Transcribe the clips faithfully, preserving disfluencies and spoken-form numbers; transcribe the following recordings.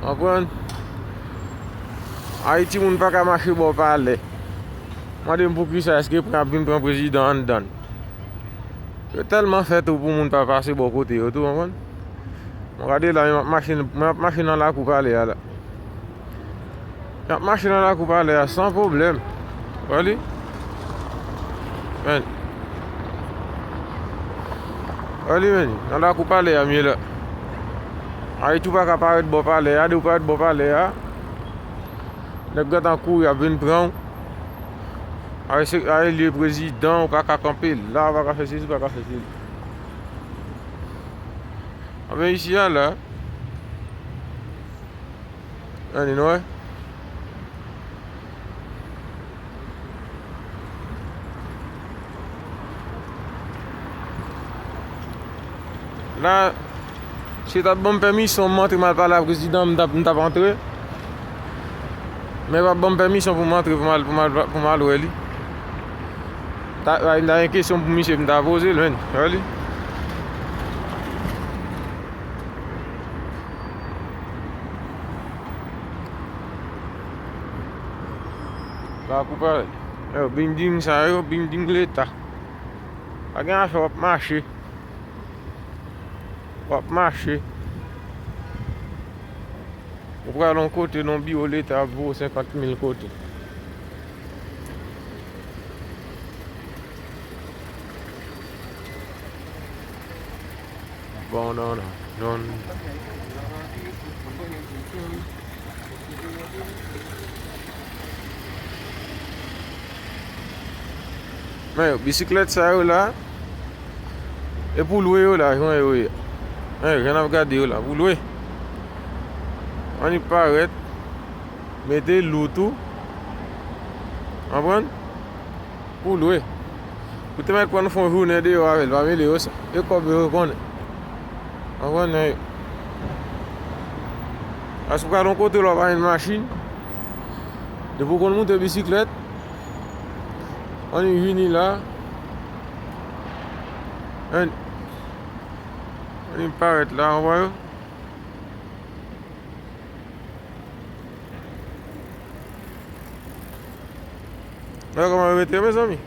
Konprann? Ayiti, moun pa ka mache bò palè. Mande m poukisa, èske pran, ap vin pran prezidan anndan? Yo tèlman fè tou pou moun pa pase bò kote yo tou, konprann? Bon, gade la, m ap mache, m ap mache nan lakou palè a la. M ap mache nan lakou palè a san pwoblèm. Wè li? Men. Wè li, men. Nan lakou palè a m ye la. Ayiti, ou pa ka parèt bò palè a. Depi w parèt bò palè a, nèg gentan kouri ap vin pran w. Ay, se, ay, li prezidan, ou pa ka kanpe la, ou pa ka fè sesi, ou pa ka fè sesi. Anben, isi a la. Ann, nou wè. La, si yo t ap ban m pèmisyon, m antre, m al pale a prezidan, m t ap, m t ap antre. Men yo p ap ban m pèmisyon pou m antre, pou m al, pou m al, pou m al wè li. Ta, ta gen kesyon pou misye, m ta poze l, men. Wè li. Lakou palè. Yo, bilding sa yo, bilding leta. Pa gen afè, w ap mache. W ap mache. Ou pral yon kote, nan biwo leta, ap voye w senkant mil kote. Bon, non, non. Non. Men yo, bisiklèt sa yo la, e pou lwe yo la, jan yo ye. Men yo, jan n ap gade yo la, pou lwe. Annik parèt, mete lou tou. Konprann? Pou lwe. Ou te mèt pran fè yon jounen deyò avè l, pa mele yo sa. E kòb yo, yo konnen. Konprann, nèg yo. Paske ou pral yon kote la, w pa jwenn machin. Depi w konn moute bisiklèt, annik vini la. Ann, annik parèt la, w wè yo. Gade kòman yo mete yo, mezanmi.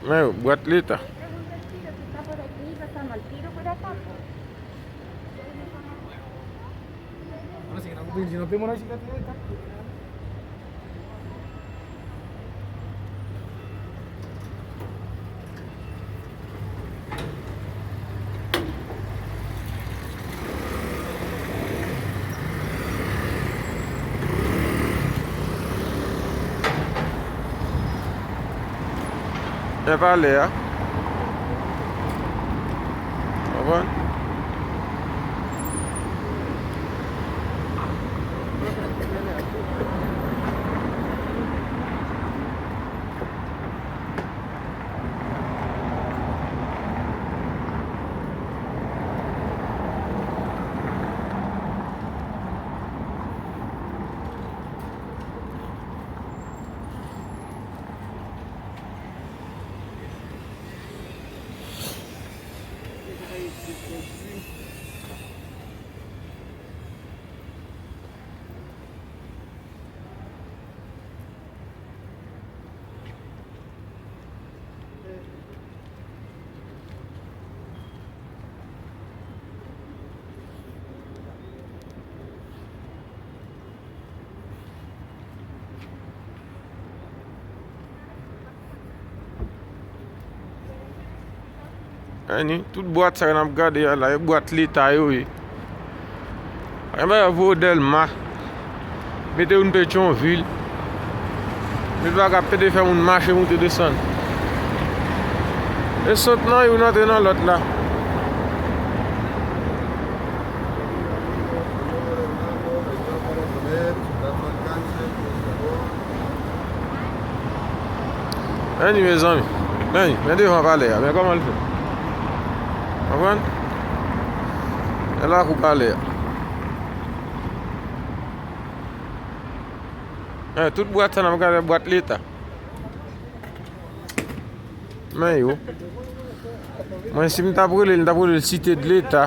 Men yo, bwat leta. Men palè a. Konprann? Ann, tout bwat sa yo n ap gade a la, e bwat leta yo ye. Ann, ba yo voye w Dèlma, mete youn Petyonvil. Met bagay ap pede fè moun mache moute desann. E sot nan youn antre nan lòt la. Ann, mezanmi. Ann, men devan palè a, men kòman l fè. Konprann? E lakou palè a. Ann, tout bwat sa n ap gade, bwat leta. Men yo. Mwen, si m t ap rele l, m t ap rele l Site de Leta.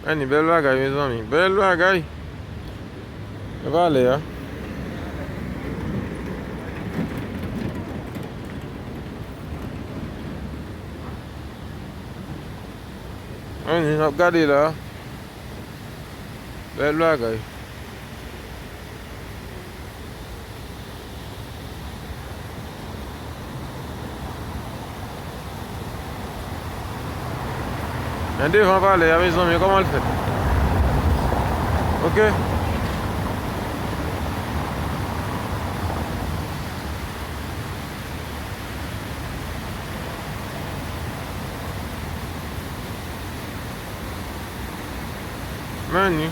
Ann, bèl bagay, mezanmi. Bèl bagay. E valè a. Ann, n ap gade la. Bèl bagay. Men devan palè a, mezanmi, kòman l fèt? Oke. Men ni.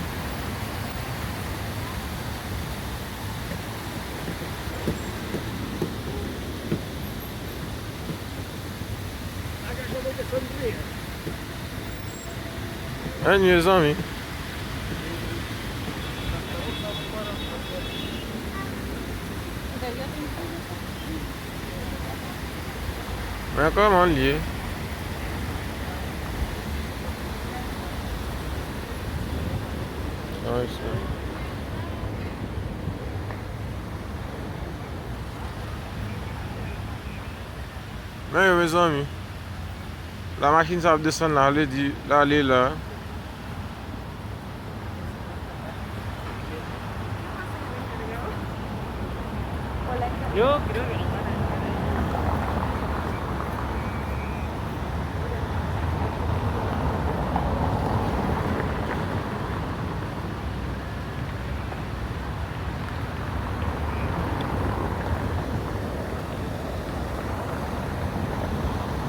Men ni, mezanmi. Men kòman l ye? Nice, man. Men yo, mezanmi. La machin sa ap desann la, vle di l ale la.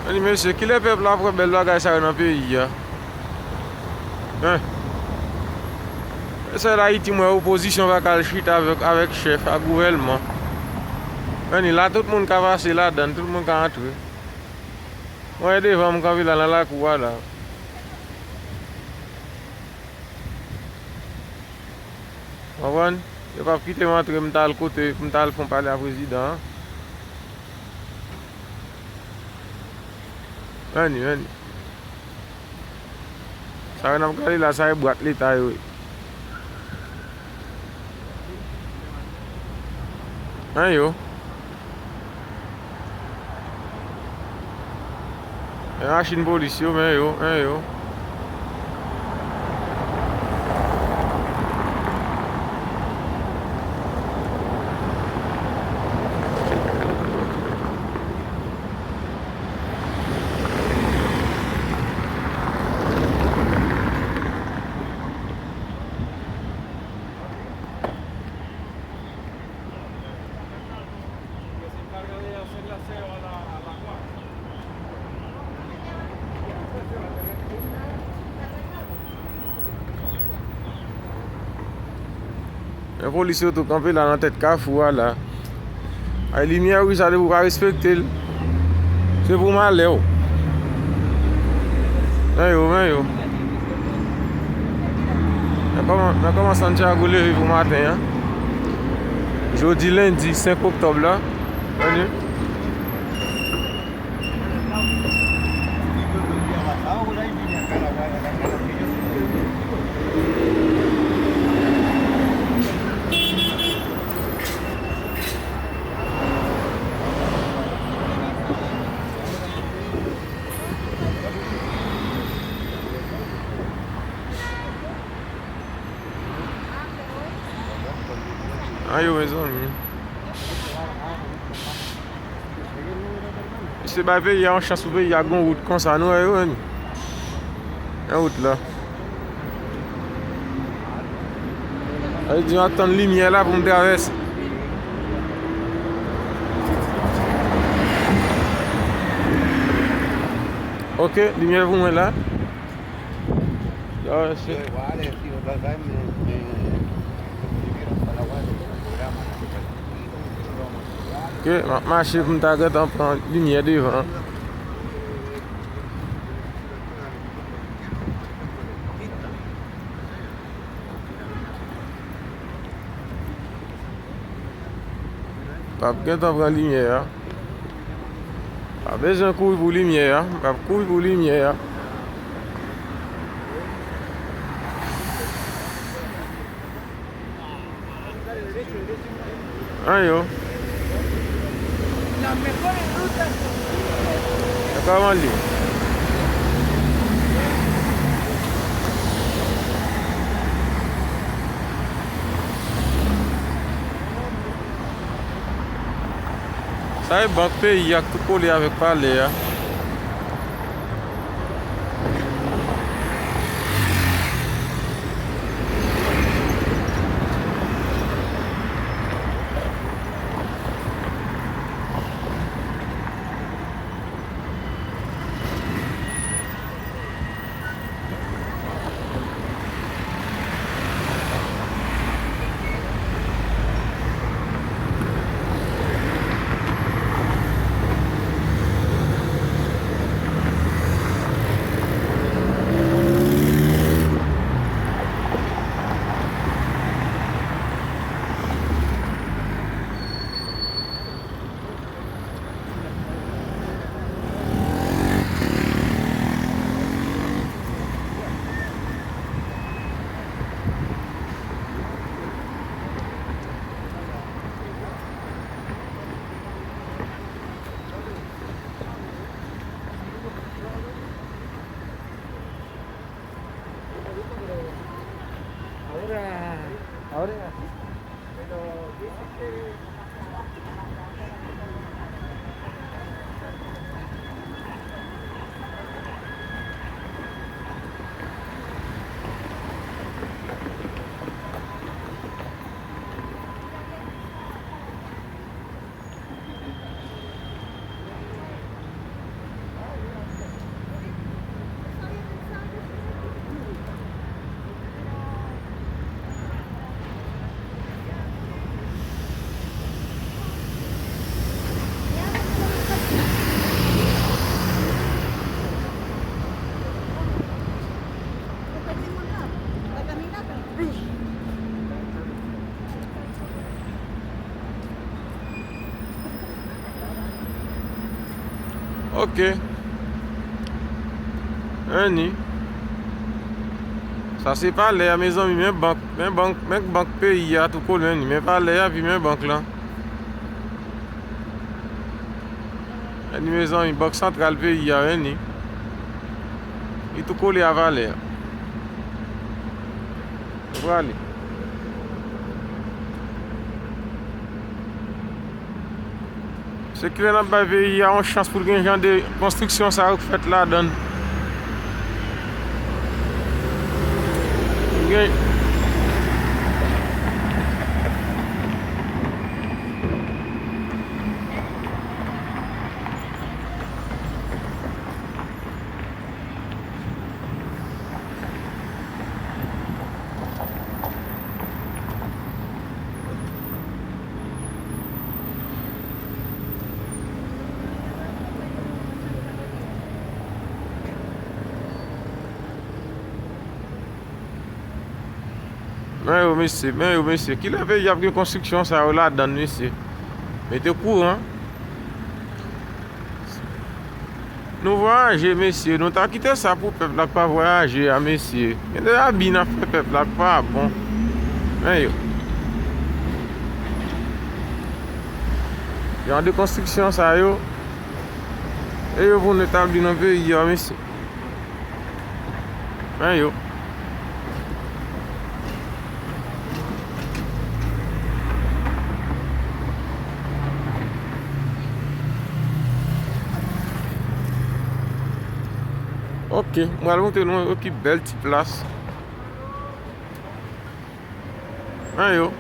Ann, mesye, kilè pèp la ap wè bèl bagay sa yo nan peyi a? Hein? E sèl Ayiti m wè opozisyon pa ka al chita avèk, avèk chèf ak gouvèlman. Ann, la tout moun ka pase ladann, tout moun ka antre. Mwen devan m kanpe la nan lakou a la. Konprann? Yo p ap kite m antre, m t al kote, m t al fon palè a prezidan an. Ann, ann. Sa yo n ap gade la, sa e bwat leta yo ye. Men yo. Men machin polis yo, men yo, men yo. Men polis yo tou kanpe la nan tèt kafou a la. Ay, limyè rouj sa, depi w pa respekte l, se pou malè w. Men yo, men yo. Men kòman, men kòman Santiago leve pou maten an? Jodi lendi senk oktòb la. Men yo. Ayo, mezanmi. Misye bay peyi a yon chans pou peyi a gon wout konsa, nou wè yo, men. Yon wout la. Sa vle di, m ap tann limyè la pou m travèse. Oke, limyè pou mwen la. Yo, se... Ok, m ap mache pou m ta gentan pran limyè devan. M ap gentan pran limyè a. Pa bezwen kouri pou limyè a. M ap kouri pou limyè a. Anyo. E kòman l ye? Sa e bank peyi a k tou kole avèk palè a. Ahora, ahora. Ok. Anni. Sa se palè a, mezanmi, men bank, men bank, men bank peyi a tou kole, anni. Men palè a, pi men bank lan. Anni, mezanmi, bank santral peyi a, anni. Li tou kole a palè a. Nou prale. Se kilè n ap bay peyi a yon chans pou l gen jan de konstriksyon sa yo k fèt ladan l. Gen. Men yo, mesye, men yo, mesye. Kilè peyi ap gen konstriksyon sa yo ladan l, mesye? Mete kouran. Nou vwayaje, mesye. Nou ta kite sa pou pèp la k pa vwayaje a, mesye. Gen de abi n ap fè pèp la k pa bon. Men yo. Jan de konstriksyon sa yo, e yo pou n etabli nan peyi a, mesye. Men yo. Ok, m pral montre nou yon ki bèl ti plas. Men yo.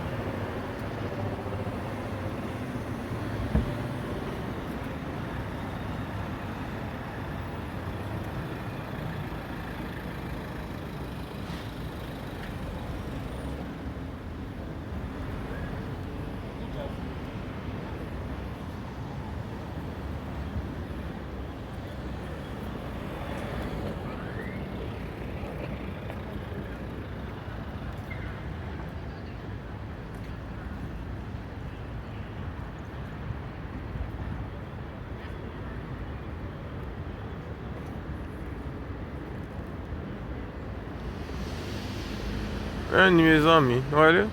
Anni, mezanmi, nou wè li?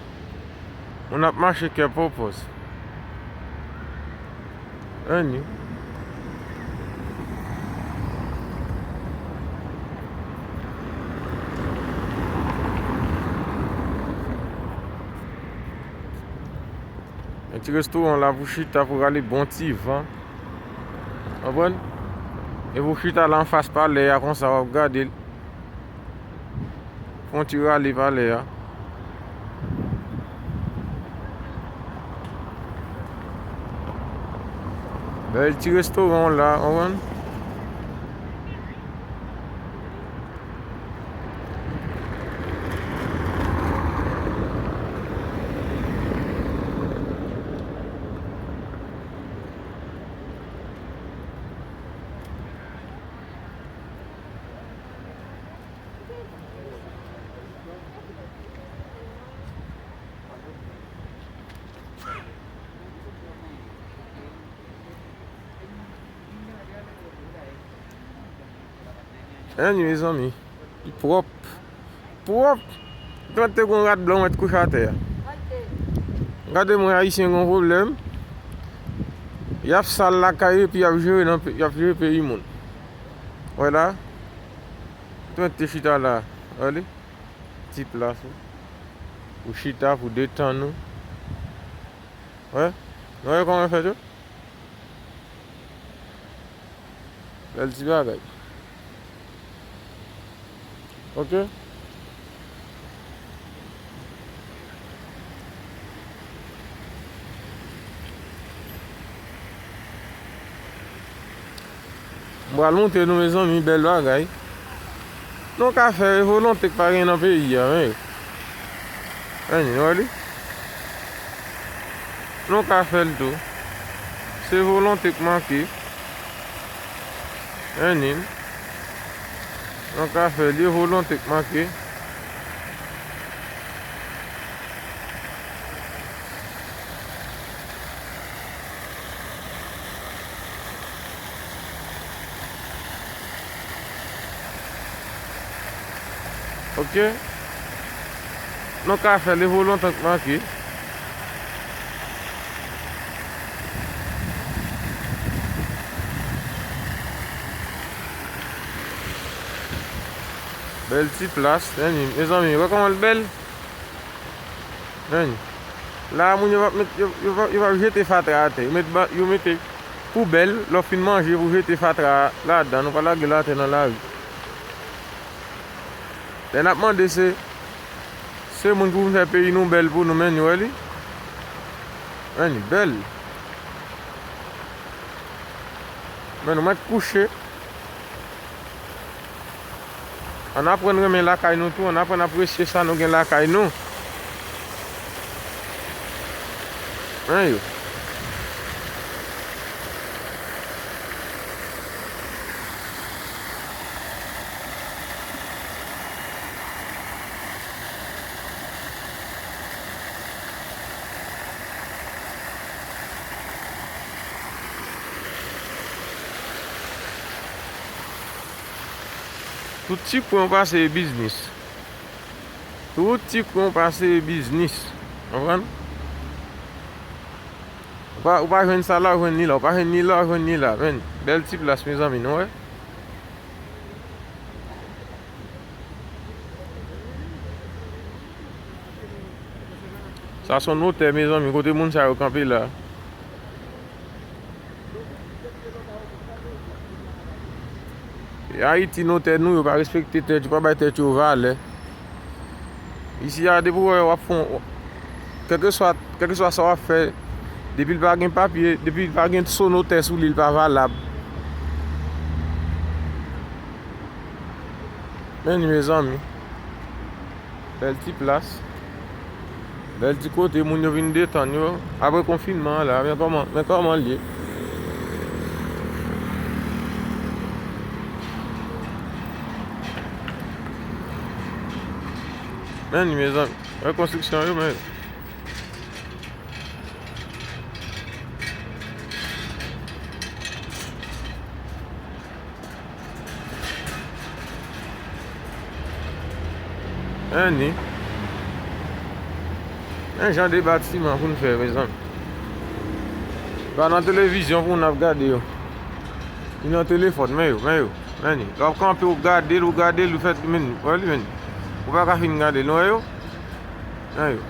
Moun ap mache kè pòpòz. Anni. Yon ti restoran la pou chita, pou rale bon ti van. Konprann? E pou chita la anfas palè a konsa, w ap gade l. Fè yon ti rale palè a. Bèl ti restoran w la, konprann? Anni, mezanmi. Li pwòp. Pwòp. Twant te gon rad blan mwen t kouche atè a. Gade mwen, Ayisyen gon pwoblèm. Y ap sal lakay epi y ap jere nan pe-, y ap jere peyi moun. Wè la. Twant te chita la. Wè li. Ti plas ou. Pou chita, pou detann ou. Wè. Nou wè kòman yo fè tou? Bèl ti bagay. Ok. M pral montre nou, mezanmi, bèl bagay. Nou ka fè e volonte k pa gen nan peyi a, men. Anni, nou wè li? Nou ka fè l tou. Se volonte k manke. Anni. Nou ka fè l, e volonte k manke. Ok. Nou ka fè l, e volonte k manke. Bèl ti plas, anni, mezanmi, wè kòman l bèl? Anni. La, moun yo p ap met, yo, yo p ap, yo p ap jete fatra atè. Yo met ba-, yo mete poubèl, lè w fin manje, pou jete fatra ladan. Nou pa lage l atè nan lari. Lè n ap mande, se, se moun ki pou fè peyi nou bèl pou nou, men nou wè li. Anni, bèl. Men nou mèt kouche. Ann aprann renmen lakay nou tou, ann aprann apresye sa nou gen lakay nou. Ann yo. Tout ti kwen w pase e biznis. Tout ti kwen w pase e biznis. Konprann? Ou pa, ou pa jwenn sa la, w jwenn li la. Ou pa jwenn li la, w jwenn li la. Men, bèl ti plas, mezanmi, nou wè. Sa se yon notè, mezanmi, kote moun sa yo kanpe la. E Ayiti, notè nou yo pa respekte tèt yo, pa bay tèt yo valè. Isi a, depi w wè w ap fè yon, kèlkeswa, kèlkeswa sa w ap fè, depi l pa gen papye, depi l pa gen so notè sou li, l pa valab. Men li, mezanmi. Bèl ti plas. Bèl ti kote moun yo vin detann yo. Apre konfinman an la, men kòman, men kòman l ye. Men li, mezanmi. Wè konstriksyon yo, men. Anni. Men jan de batiman pou n fè, mezanmi. Pa nan televizyon pou n ap gade yo. Li nan telefòn, men yo, men yo, men li. Lè w ap kanpe, w gade l, w gade l, ou fè, men, wè li, men. Ou pa ka fin gade l, nou wè yo? Men yo.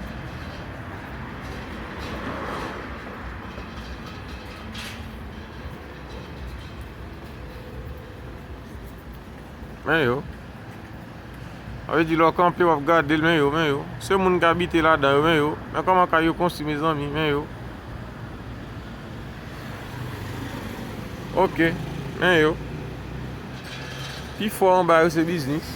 Men yo. Sa vle di lè w kanpe, w ap gade l, men yo, men yo. Se moun k abite ladan yo, men yo. Men kòman kay yo konstwi, mezanmi, men yo. Ok, men yo. Pifò anba yo se biznis.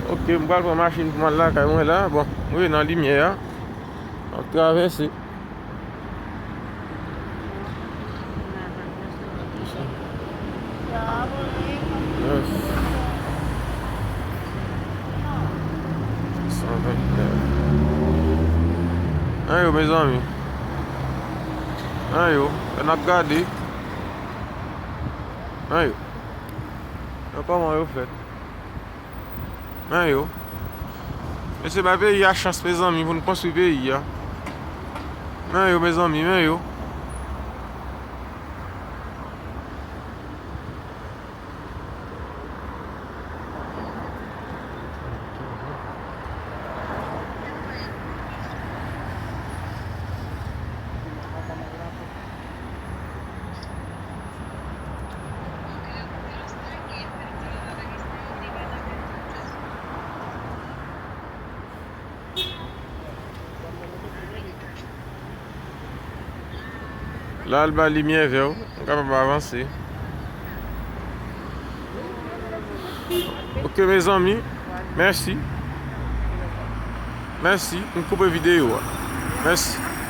Ok, m pral pran machin pou m al lakay mwen la. Bon, m rive nan limyè a. M ap travèse. Yes. San vennèf. Anyo, mezanmi. Anyo, lè n ap gade. Anyo. Nan kòman yo fèt. Men yo. Mesye, bay peyi a chans, mezanmi, pou n konstwi peyi a. Men yo, mezanmi, men yo. La, al bay limyè vè w, m kapab avanse. Ok, mezanmi. Mèsi. Mèsi. M koupe videyo a. Mèsi.